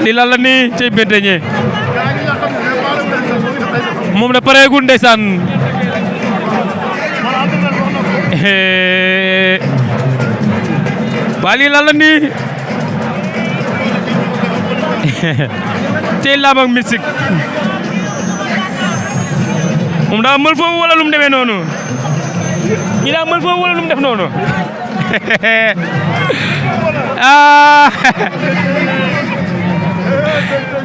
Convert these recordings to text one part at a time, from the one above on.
li lan la nii ci Benteñe moom na pareegul ndeysaan waa lii lan la nii ci lamb ak musique moom daa mën foofu wala lu mu demee noonu ñi daa mën foofu wala lu mu def noonu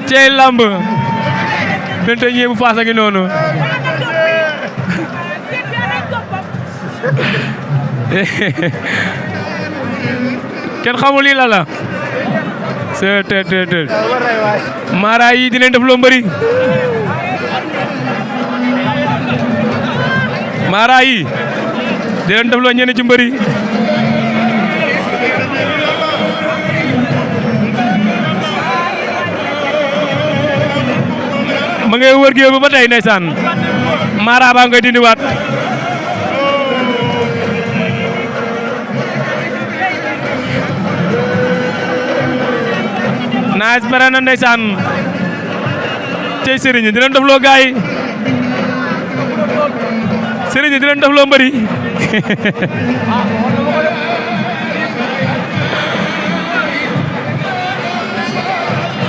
cey lamb Benteñe bu Fass a ngi noonu kenn xamul lii la c'est mara yi di leen def loo mbëri mara yi di leen def loo ñenn ci mbëri ma ngay wër géew ba tey ndeysaan mara ba ngay dindiwaat naaj bare na ndeysaan cey sëriñ di leen dofloo gaay sëriñ di leen dofloo mbëri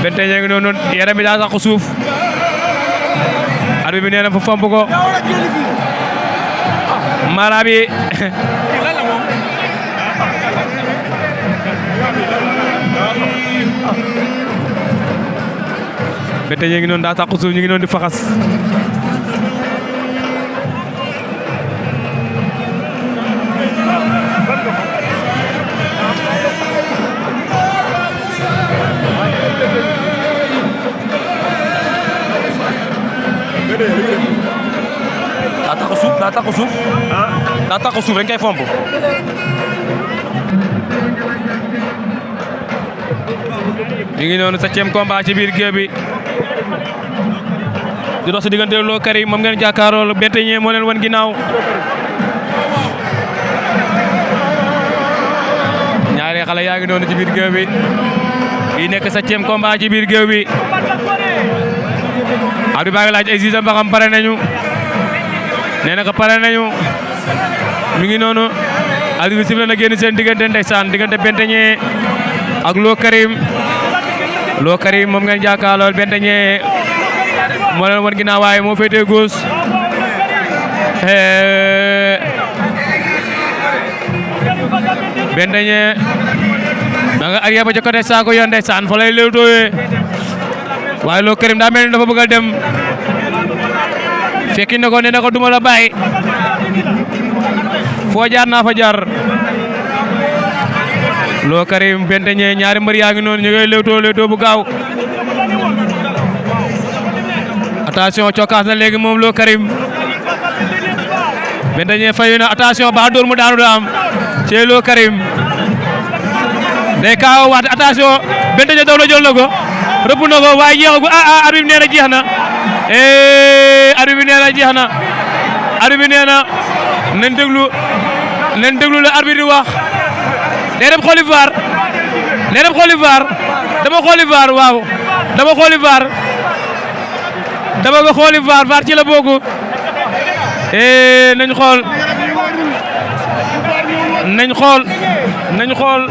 Benteñe ngi noonu yaram bi daa sax suuf arbitre bi nee na fa fomp ko mara bi Benteñe ngi noonu daa sax suuf ñu ngi noonu di faxas daa tax suuf daa tax suuf dañ koy fomp mi ngi noonu 7e combat ci biir géew bi di dox si diggante Lo Karim moom ngeen jàkkaarloo Benteñe moo leen wan ginnaaw ñaari xale yaa ngi noonu ci biir géew bi yi nekk 7e combat ci biir géew bi Abdou baa ngi laaj ay sisam ba xam pare nañu nee na ko pare nañu mi ngi noonu arbitre bi sifflé na génn seen diggante ndeysaan diggante Benteñe ak Lo Karim moom ngeen jàkkaarlool Benteñe moo leen wan ginnaaw waaye moo féetee gauche Benteñe da nga arrière ba ca côté saako yoon ndeysaan fa lay lewtooyee waaye Lo Karim daa mel ni dafa bëgg a dem fekki na ko nee na ko duma la bàyyi foo jaar naa fa jaar Lo Karim Benteñe ñaari mbër yaa ngi noonu ñu ngay lewtoo bu gaaw attention cokkaas na léegi moom Lo Karim Benteñe fayu na attention ba dóor mu daanu da am ci Lo Karim day kaaw waat attention Benteñe daw na jël na ko rëpp na ko waaye jeexagu arbitre bi nee na jeex na arbitre bi nee na jeex na arbitre bi nee na nañ déglu la arbitre di wax day dem xooli VAR dama xooli VAR waaw dama xooli VAR dama nga xooli VAR ci la bokk nañ xool